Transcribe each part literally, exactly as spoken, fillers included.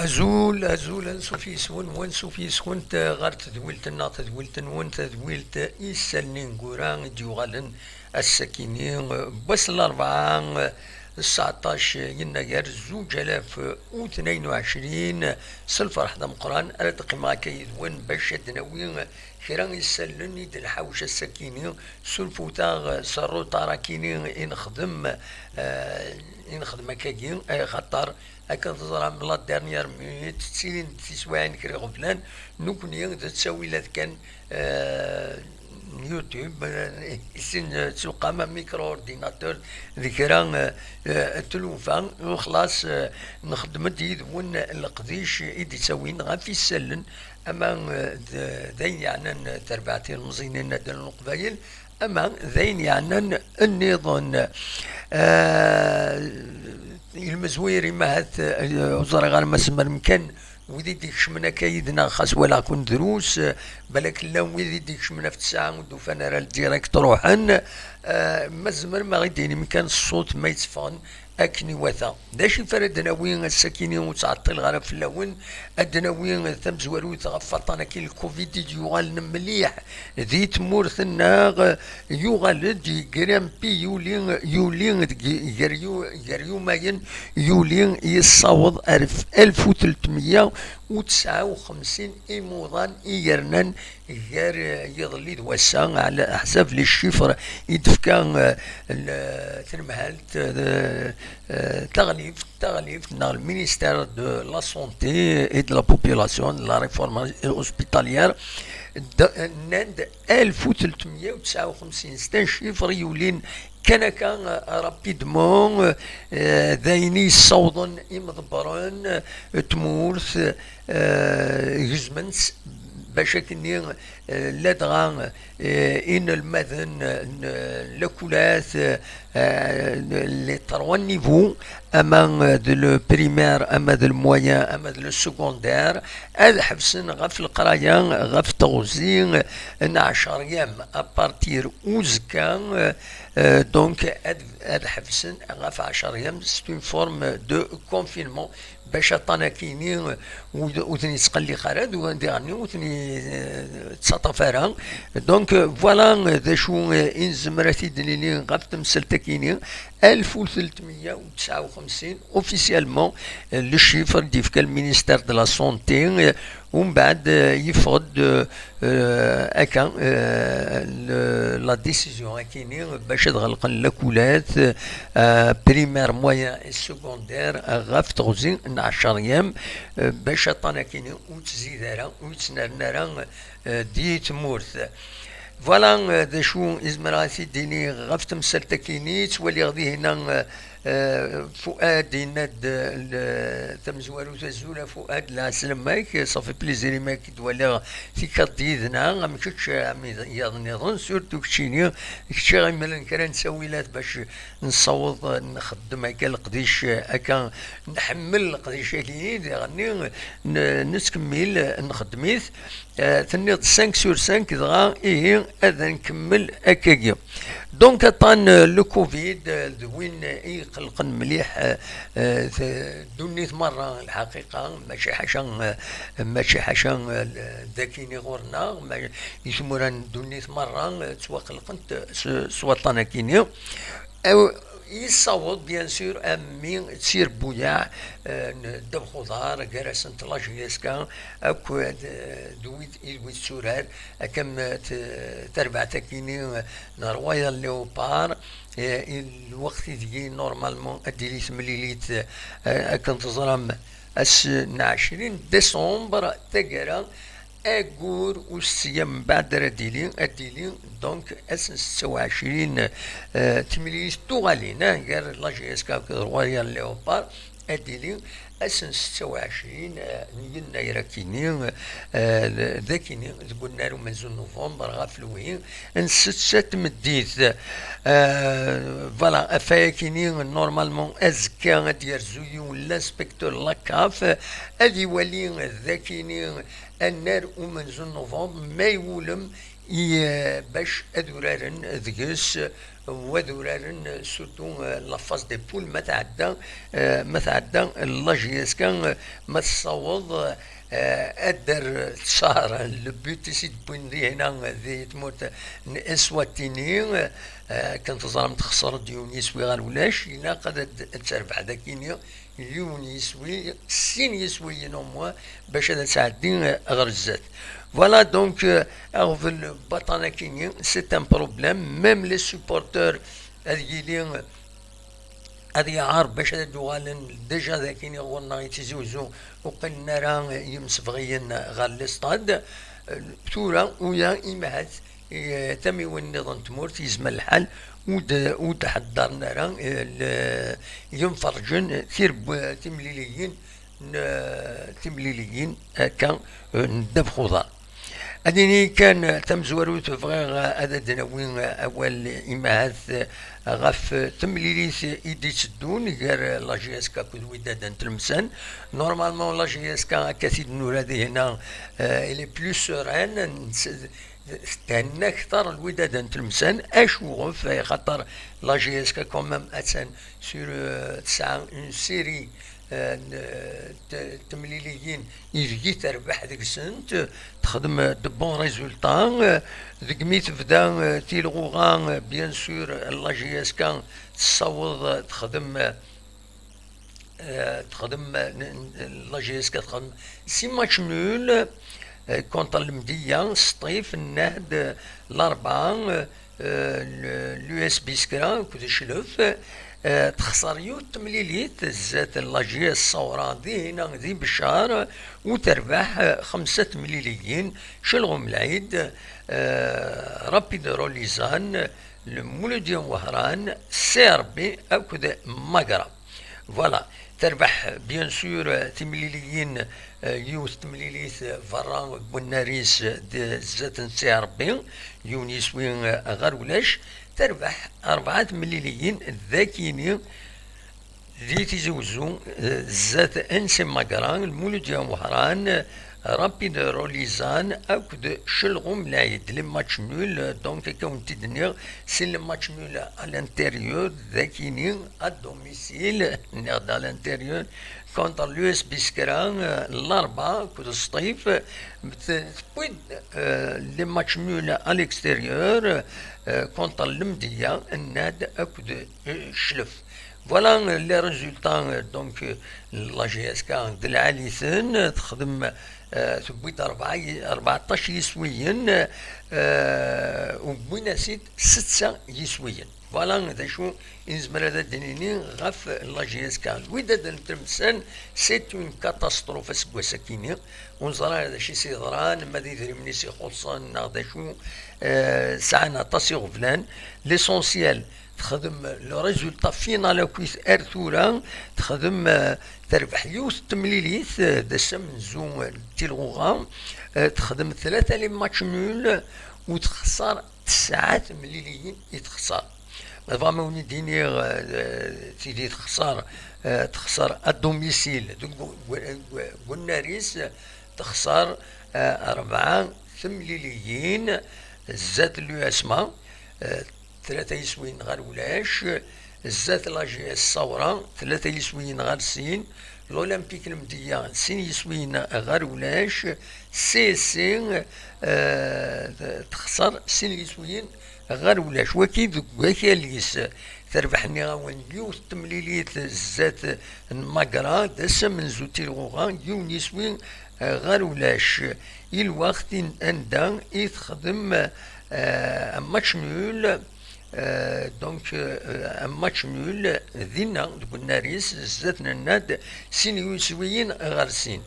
Azul, azul, ansuf yes-wen, wansuf yes-went ɣer tedwilt-nneɣ, tadwilt-nwen, tadwilt n yisallen ineggura i d-yuɣalen ass-akini n wass n larebɛa, tseɛṭac yennayer zuǧ alaf u tnayen u ɛecrin. S lferḥ d ameqqran ara d-qqimeɣ akka yid-wen bac ad d-nawi kra n yisallen i d-nḥawec ass-akini. Surfut-aɣ s rruṭar akini i nexdem, eh, i nexdem akkagi, eh, axaṭer akken teẓram, la dernière minute, ttilin-d tiswiɛin kra iɣeblan, nekkni d ttawilat kan, eh, n YouTube, eh, i sin, eh, ttuqam am micro-ordinateur d kra, eh, eh, n tlufa, u xlaṣ, eh, nxeddem-d yid-wen leqdic i d-ittawin ɣef isallen, ama, eh, d, d ayen yeɛnan tarbaɛt ilemẓiyen n Nadal n Leqbayel, ama d ayen yeɛnan nniḍen. Eh, ilmezwir, imahat, eh, ur ẓriɣ ara ma tzemrem kan, wid i d-ikecmen akka yid-neɣ, xas walaɣ-ken drus, eh, balak llan wid i d-ikecmen ɣef ttesɛa ur d-ufan ara le direct ruḥen. Eh, ma tzemrem a ɣ-id-tinim kan ṣṣut ma yetteffɣen akken iwata. D acu i ara d-nawi ass-akini, ur ttɛeṭṭileɣ ara fell-awen, ad d-nawi tamezwarut ɣef waṭṭan-agi n lcovid i d-yuɣalen mliḥ di tmurt-nneɣ. Yuɣal-d, yegrimpi, yuli, yuli deg, gar yu-, gar yumayen, yuli yessaweḍ ar f-, alef u tletmeyya u tesɛa u xemsin imuḍan i yernan gar, eh, yiḍelli d wass-a, ɛla ḥsab les chiffres i d-tefka, eh, l-, tanemhalt, eh, eh, taɣlift, taɣlift neɣ le ministère de la santé et de la population, de la réforme hospitalière, d-, nnan-d alef u tletmeyya u tesɛa u xemsin, c'est un chiffre yulin kan akka, eh, rapidement, eh, d ayen i yessawḍen imḍebbren, eh, tmurt, eh, gezmen-tt bac akkenni, eh, ladɣa, eh, inelmaden, eh, n lakulat, eh, les trois niveaux, ama, eh, d le primaire, ama d le moyen, ama d le secondaire, ad ḥebsen ɣef leqraya, ɣef teɣzi n ɛecṛ yam, à partir uzekka, eh, donc ad, ad ḥebsen ɣef ɛecṛ yam, c'est une forme de confinement. Bac aṭṭan-akini ur, ur ten-yettqelliq ara, d, diɣenni ur ten-yettaṭṭaf ara. Donc, euh, voilà, euh, d acu, euh, i nezmer ad t-id-nini ɣef temsalt-akini. Alef u tletmeyya u tesɛa u xemsin, officiellement, euh, le chiffre d-yefka le ministère de la santé, euh, umbeɛd, euh, yeffeɣ-d, euh, Euh, akka, euh, le, la décision akini bac ad ɣelqen lakulat, euh, primaire, moyen et secondaire, euh, ɣef teɣzi n ɛecṛ yam, euh, bac aṭṭan akini ur ttzid ara, ur yettnerni ara, euh, di tmurt. Voilà, euh, d acu i zemreɣ ad t-id-iniɣ ɣef temsalt akini. Ttwaliɣ dihin, euh, Eh, Fuad yenna-d, eh, l-, tamezwarut, azul a Fuad, lɛeslama-k, ça fait plaisir imi k-id-waliɣ tikkaḍ yid-neɣ, am kečč, am iḍ-, iyaḍ nniḍen, surtout keččini, kečči ɣ-imlen kra n ttawilat bac nessaweḍ, eh, nxeddem akka leqdic, eh, akka nḥemmel leqdic-agi, diɣenni n-, nettkemmil, eh, nxeddem-it. Eh, tenniḍ cinq sur cinq, dɣa ihi ad nkemmel akkagi. Donc, aṭṭan, eh, le covid, eh, d win i iqellqen mliḥ, eh, eh, t-, ddunit merra, lḥaqiqa, mačči ḥaca, eh, mačči ḥaca, eh, d akini ɣur-neɣ, ma-, i tmura n ddunit merra, eh, ttwaqellqent s, s waṭṭan akini. Eh, yessaweḍ, bien sûr, a mmi d tirbuyaɛ, eh, n ddabex uḍar, gar-asent la J S K, akk, eh, d, d wid, d wid turar, akka am, eh, t-, tarbaɛt akini, eh, n Royal Leopard, eh, i lweqt ideg normalement ad d-tili temlilit, eh, akken teẓram, ass n ɛecrin décembre, taggara, aggur usteya mbeɛd ara d-tili, ad d-tili, donc, ass n setta u ɛecrin, eh, timlilit tuɣalin, eh, gar la J S K akked Royal Leopard, ad d-tili ass n setta u ɛecrin, eh, n yennayer akini, eh, d akini, deg unnar umenzu n novembre, ɣef lwi n setta tmeddit. Eh, voilà, afay akini, normalement, azekka ad d-yerzu yiwen l'inspecteur la CAF, ad iwali d akini annar umenzu n novembre, ma iwulem i, eh, bac ad uraren deg-s wad uraren, surtout, euh, la phase des poules, ma tɛedda, euh, ma tɛedda la J S K, euh, ma tessaweḍ, euh, ad d-terr ttcar, le but i s-id-wwin dihina di tmurt n Eswatini, euh, akken teẓram texṣer-d yiwen yiswi ɣer ulac, ilaq ad, ad terbeḥ dakini yiwen yiswi, sin yiswiyen au moins, bac ad tɛeddi, euh, ɣer zdat. Voilà, donc, euh, aɣbel baṭan akini, c'est un problème. Même les supporters, ad yili, ad yeɛreḍ bac ad d-uɣalen. Déjà, d akini ɣur-neɣ i Tizi Uzzu, ur qqilen ara yimsebɣiyen ɣer les stades. Euh, tura, uya, imahat, eh, tamiwin nniḍen n tmurt, yezmer lḥal ur d-, ur d-ḥeddren ara, eh, l-, yimferrǧen, tirew-, timliliyin n, timliliyin akka, eh, n ddabex uḍar. Ad nini kan tamezwarut, bɣiɣ ad d-nawi awal, imahat, eh, ɣef temlilit i d-itteddun gar la J S K akked Wydad n Tlemsan. Normalement, la J S K, akka t-id-nura dihina, eh, elle est plus sereine, n-, s-, thenna akteṛ Lwidad n Tlemsan. Acuɣef? Axaṭer la J S K quand même, attan sur, euh, tesɛa une série, euh, n, t-, temliliyin ideg i terbeḥ deg-sent, texdem de bons résultats, euh, deg mi tebda, euh, tilɣuɣa, euh, bien sûr, la J S K tessaweḍ, euh, texdem, euh, Euh, تخدم، آه، ن-، ن-، la J S K تخدم six matchs nuls، آه، contre المدية، سطيف، النهد، آه، الأربعة، آه، ال-، l'U S Biskra، كود شلف، آه، تخسر يوت تمليليت، زات la J S الصورة دي هنا دي بشار، وتربح، آه، خمسة تمليليين، شلغم العيد، آه، رابيد روليزان، المولودية وهران، سي ار بي، أكد ماكرا. Voilà. تربح، bien sûr، آه، تمليليين، آه، يوث تمليليت، آه، فرا بناريس، آه، د-، زات سي ار بي، يونس وين، آه، غرولاش. تربح أربعة تمليليين ذاكيني، دي تيزي وزو، آه، زات انسي ماكران، المولودية وهران، آه، رابيد روليزان، أكد شلغوم العيد، les matchs nuls، آه، donc كون تدنيغ، سي les matchs nuls à l'intérieur، ذاكيني، à domicile، نغدا à l'intérieur، contre l'U S Biskra، آه، الأربعة، كود سطيف، آه، بت-، تبويد، آه، les matchs nuls à l'extérieur، آه، contre المدية، الناد، أكد، آه، شلف. Voilà les résultats، آه، donc، آه، la J S K، آه، د العاليثن، آه، تخدم، آه، تبويد أربعة، أربعطاش يسويا، آه، وبويناسيد ستة يسويا. Voilà d acu i nezmer ad d-nini ɣef la J S K. Lwidad n Tlemsan, c'est une catastrophe aseggas-akini. Ur neẓri ara d acu i s-yeḍran, ma d idrimen i s-ixuṣṣen neɣ d acu. Euh, sɛan aṭas iɣeblan. L'essentiel, texdem le résultat final akkit ar tura, texdem, euh, terbeḥ yiwet n temlilit, euh, d ass amenzu, euh, n tilɣuɣa, euh, texdem tlata les matchs nuls, u texṣer tesɛa temliliyin i texṣer. Ma tebɣam ad wen-id-iniɣ, euh, tidi texṣer, euh, texṣer à domicile deg u-, gu-, gu-, gu-, Naris, texṣer, euh, rebɛa temliliyin, zdat l'U S M A, euh, tlata yiswiyen ɣer ulac, zdat la J S Sawra, tlata yiswiyen ɣer sin, l'Olympique Lemdeyya, sin yiswiyen ɣer ulac, C S C, euh, texṣer sin yiswiyen ɣer ulac. Waki deg wakal-is, terbeḥ, nniɣ-awen, yiwet temlilit zdat n Magra, d ass amenzu tilɣuɣa, yiwen yiswi, euh, ɣer ulac. I lweqt in-, anda i texdem, euh, un match nul, euh, donc, euh, un match nul, dinna, deg unnar-is, zdat n nnad, sin yiswiyen ɣer sin.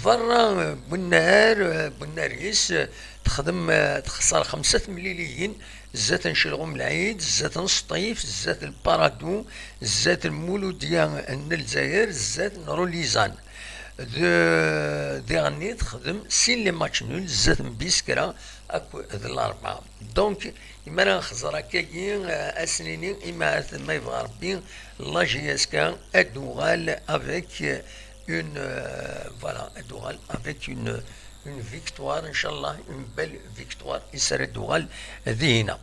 Berra, euh, n unnar, euh, n unnar-is, euh, texdem, euh, texṣer xemsa temliliyin, zdat n Celɣum Lɛid, zdat n Sṭif, zdat n Paradu, zdat n Muludya n Lezzayer, zdat n Rulizan. D-, diɣenni texdem sin les matchs nuls, zdat n Biskra akked Larbɛa. Donc, imi ara nxeẓẓer akkagi, euh, ad s-nini, imahat ma yebɣa Rebbi, la J S K ad d-tuɣal avec, euh, une, euh, voilà, ad d-tuɣal avec une, une victoire, inchallah, une belle victoire, i s ara d-tuɣal dihina.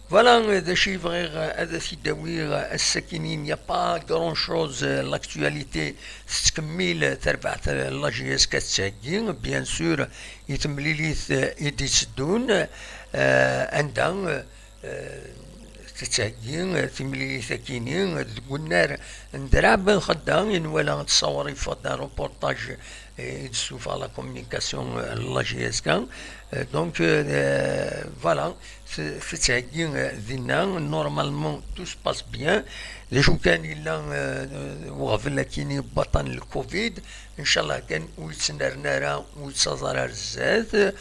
Voilà, d acu i bɣiɣ ad t-id-awiɣ ass-akini, il n'y a pas grand-chose, l'actualité tettkemmil, tarbaɛt n la J S K tettheggi, bien sûr, i temlilit i d-itteddun, eh, anda, eh, tettheggi, eh, timlilit akini, deg unnar n Draɛ Ben Xedda, i nwala ad tessaweḍ, yeffeɣ-d un reportage, eh, i d-tessuffeɣ la communication, eh, n la J S K. Eh, donc, eh, voilà, t-, tettheggi, eh, dinna, normalement, tout se passe bien. D acu kan, yella, eh, uɣbel akini n waṭṭan n le covid, ncallah kan ur yettnerni ara, ur yettaẓ ara ar zdat,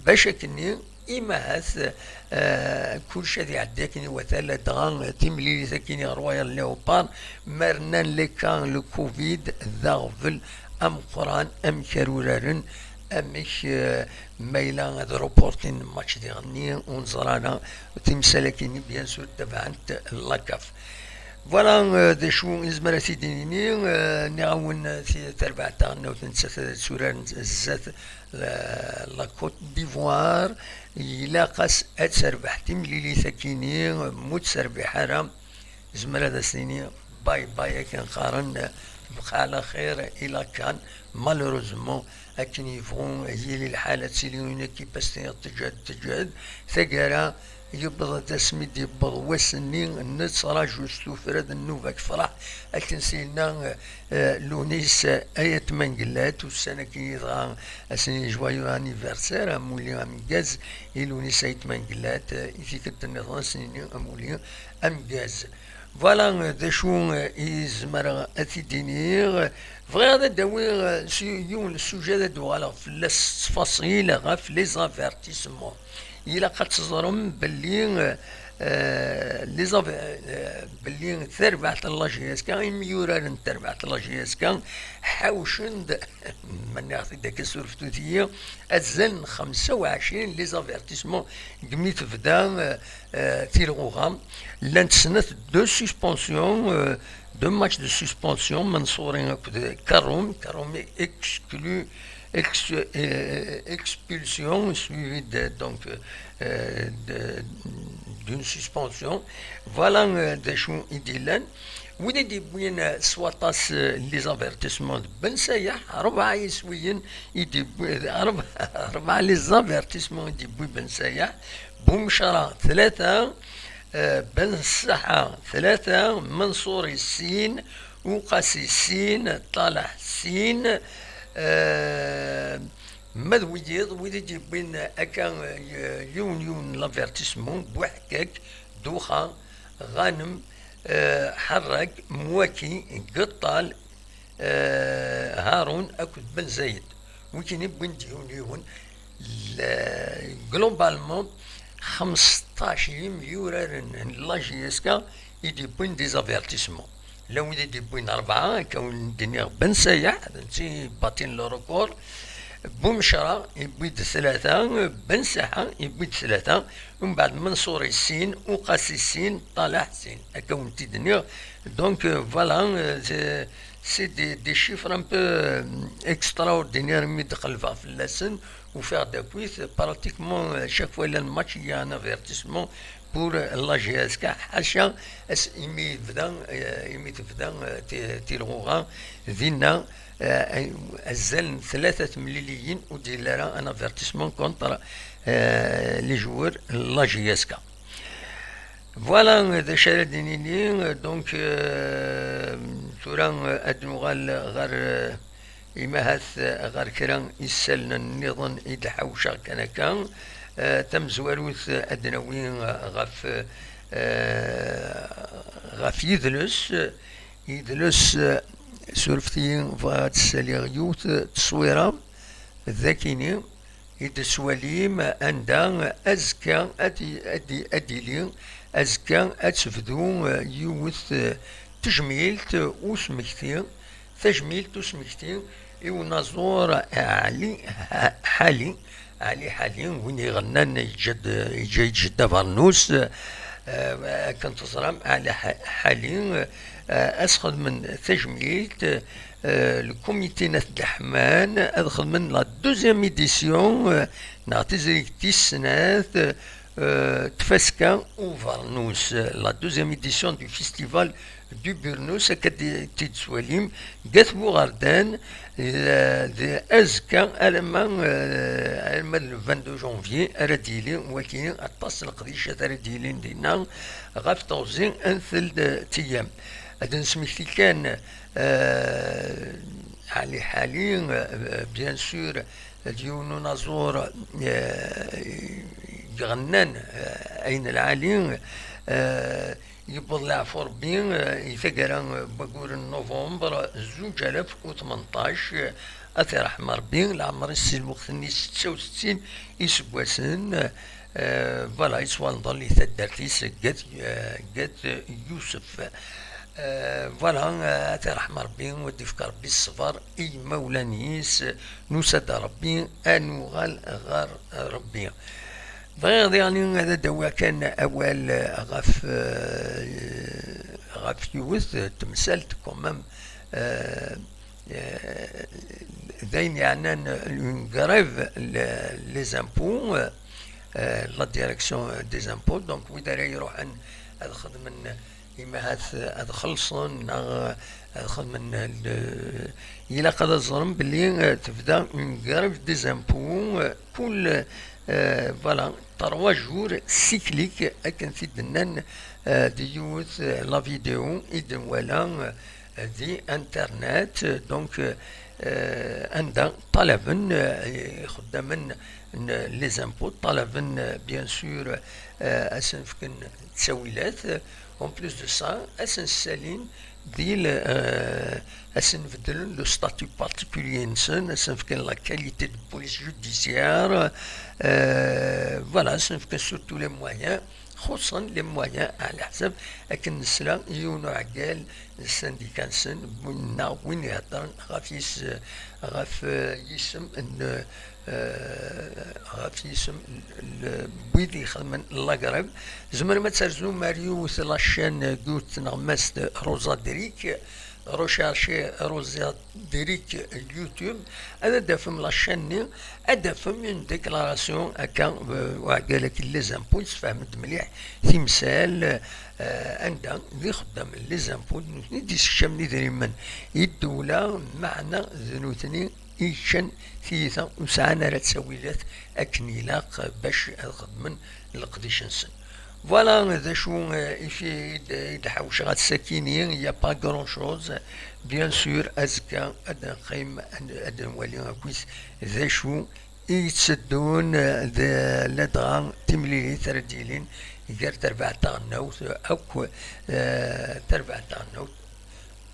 bac akkenni, imahat, eh, kullec ad iɛeddi akken iwata, ladɣa timlilit akkin i Royal Leopard, ma rnan les cas le covid d aɣbel ameqqran, amek ara uraren, amek, eh, ma yella ad reportin match diɣenni, ur neẓri ara timsal akkin, bien sûr, tabɛent la CAF. Voilà, eh, d acu i nezmer ad t-id-nini, eh, nniɣ-awen, eh, ti-, tarbaɛt taɣelnawt nettat ad tturar zdat la, la Côte d'Ivoire, ilaq-as ad terbeḥ timlilit akini, ma ur terbiḥ ara, nezmer ad as-nini bye bye akken qqaren, bqa ɛla xir i la CAN, malheureusement, akken yebɣu yili lḥal, ad tili une équipe, as-tiniḍ teǧhed, teǧhed, taggara, yewweḍ-d asmi d-yewweḍ wass-nni, nettraǧu s tuffra d nnuba, yefreḥ akken s-yenna, eh, Lunis, eh, ay at Mangellat, ussan akkin dɣa as-nini joyeux anniversaire, amulli ameggaz i Lunis ay at Mangellat, eh, i tikkelt nniḍen as-nini amulli ameggaz. Voilà, eh, d acu, eh, i zemreɣ ad t-id-iniɣ. Bɣiɣ ad d-awiɣ, eh, s-, yiwen n sujet ad d-uɣaleɣ fell-as s ttfaṣil ɣef les avertissements. Ilaq ad teẓrem belli, eh, les av-, eh, belli tarbaɛt n la J S K, imyuraren n terbaɛt n la J S K, ḥawcen-d, ma nniɣ-t-id akka surfet-iyi, azal n xemsa u ɛecrin les avertissements deg mi tebda, eh, eh, tilɣuɣa. Llant snat, deux suspensions, eh, deux matchs de suspension, Mansouri akked Karoum. Karoum exclu, ex-, euh, expulsion, suivi de, donc, euh, de, d'une suspension. Voilà, euh, d acu i d-yellan. Wid i d-yewwin, euh, s waṭas, euh, les avertissements d Ben Sayaḥ, rebɛa yiswiyen i d-yewwi, rebɛa, rebɛa les avertissements i d-yewwi Ben Sayaḥ. Bumecra tlata, eh, Ben Saḥa tlata, Manṣuri sin, Uqasi sin, Ṭalaḥ sin, eh, ma d wiyiḍ, wid i d-yewwin akka, eh, yiwen yiwen l'avertissement, Buḥkak, Duxa, Ɣanem, eh, Ḥerrak, Mwaki, Geṭṭal, eh, Harun akked Ben Zayed. Wikini wwin-d yiwen yiwen. L-, globalement, xmesṭac yimyuraren n la J S K i d-yewwin des avertissements. Llan wid i d-yewwin rebɛa, akka wen-d-nniɣ Ben Sayaḥ, d netta i batin le record. Bumecra yewwi-d tlata, Ben Saḥa yewwi-d tlata, umbeɛd Manṣuri sin, Uqasi sin, Ṭalaḥ sin, akka wen-t-id-nniɣ. Donc, euh, voilà, euh, c'est, c'est des, des chiffres un peu, euh, extraordinaires, mi d-qelbeɣ fell-asen, ufiɣ-d akkit, pratiquement, euh, chaque fois il y a un match, il y a un avertissement pour, euh, la J S K, ḥaca ass imi yebda, euh, imi tebda, euh, ti-, tilɣuɣa dinna, euh, azal n tlata temliliyin ur d-yelli ara un avertissement contre, euh, les joueurs n la J S K. Voilà, d acu ara d-nini, donc, euh, tura, euh, ad nuɣal ɣer, euh, imahat, euh, ɣer kra isallen nniḍen i d-ḥawceɣ kan akka. Euh, tamezwarut, euh, ad d-nawi, euh, ɣef, euh, ɣef yidles. Yidles, euh, surfet-iyi, bɣiɣ ad d-ssaliɣ yiwet, euh, tteswira, d akini, i d-tettwalim anda azekka ad i-, ad i-, ad d-tili, azekka ad tebdu, eh, yiwet, eh, tejmilt, eh, usmekti, tajmilt usmekti i unaẓur, eh, Ɛli Ha-, Ḥali, Ɛli Ḥali, win iɣennan yeǧǧa-d, yeǧǧa-yi-d jeddi abernus, eh, akken teẓram, Ɛli Ḥa-, Ḥali, eh, ad s-xedmen tajmilt, eh, le comité n At Ddeḥman ad xedmen la deuxième édition, eh, neɣ tizrigt tis snat, eh, euh, tfaska ubernus, la deuxième édition du festival du Burnus, akka d-, d-tettwalim, gat Buɣerdan, euh, d azekka arma, euh, arma le vingt-deux janvier ara d-yili waki, aṭas n leqdicat ara d-yilin dinna ɣef teɣzi n telt ayyam. Ad nesmekti kan, euh, Ali Ḥali, euh, bien sûr, d yiwen unaẓur, euh, iɣennan, euh, ayen lɛali, euh, yewweḍ leɛfu Rebbi, eh, i taggara, eh, n waggur n novembre zuǧ alaf u tmenṭac, eh, ad t-iṛḥem Rebbi, leɛmer-is si lweqt-nni setta u settin iseggasen, eh, voilà, yettwanḍel i taddart-is Gat, eh, Gat Yusef. Eh, voilà, eh, ad t-iṛḥem Rebbi, ad d-ifk Rebbi ṣṣber i yimawlan-is, nusa-d Rebbi, ad nuɣal ɣer Rebbi. Bɣiɣ diɣen ad d-awiɣ kan awal ɣef, eh, ɣef yiwet temsalt, quand même, eh, eh, d ayen yeɛnan une grève, le-, les impôts, eh, la direction des impôts, donc wid ara iruḥen ad xedmen, imi ahat ad xellṣen neɣ ad xedmen le-, ilaq ad ẓren belli, eh, tebda une grève des impôts, eh, kul, eh, voilà, trois jours cycliques, akken t-id-nnan, eh, di yiwet, eh, la vidéo i d-nwala, eh, di internet, donc, eh, anda ṭalaben, eh, ixeddamen n les impôts, ṭalaben, eh, bien sûr, eh, ad sen-fken ttawilat, en plus de ça, ad sen-ssalin di le, eh, ad sen-beddlen le statut particulier-nsen, ad sen-fken la qualité de police judiciaire, eh, voilà, ad sen-fken surtout les moyens, xuṣṣen les moyens, ɛla ḥsab akken nesla i yiwen uɛeggal n syndicat-nsen, neɣ win iheddren ɣef yis-, ɣef, eh, yisem n, eh, ɣef yisem n, n wid ixedmen la grève. Tzemrem ad terzum ar yiwet la chaîne, yiwet tneɣmast, Rosa Drik, recherchez Rosa Drik YouTube, ad d-tafem la chaîne-nni, ad d-tafem une déclaration akka, eh, uɛeggal akken les impôts, yessefhem-d mliḥ timsal, eh, anda d ixeddamen les impôts, d nutni i d-yessekcamen idrimen i ddewla, meɛna d nutni i yeččan tiyita, ur sɛan ara ttawilat akken ilaq bac ad xedmen leqdic-nsen. Voilà d acu, eh, i fi-, i d-, i d-ḥawceɣ ass-akini, il y a pas grand chose. Bien sûr, azekka ad neqqim, ad, ad nwali akkit d acu i yetteddun, eh, d ladɣa timlilit ara d-yilin gar terbaɛt taɣelnawt akk, eh, terbaɛt taɣelnawt,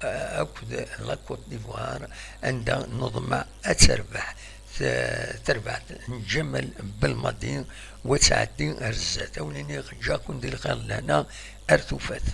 eh, akked la Côte d'Ivoire, anda neḍmeɛ ad terbeḥ t-, terbaɛt n Ǧamal Belmadi, u ad tɛeddi ar zdat. A wen-iniɣ ǧǧiɣ-ken di lxir d lehna, ar tufat.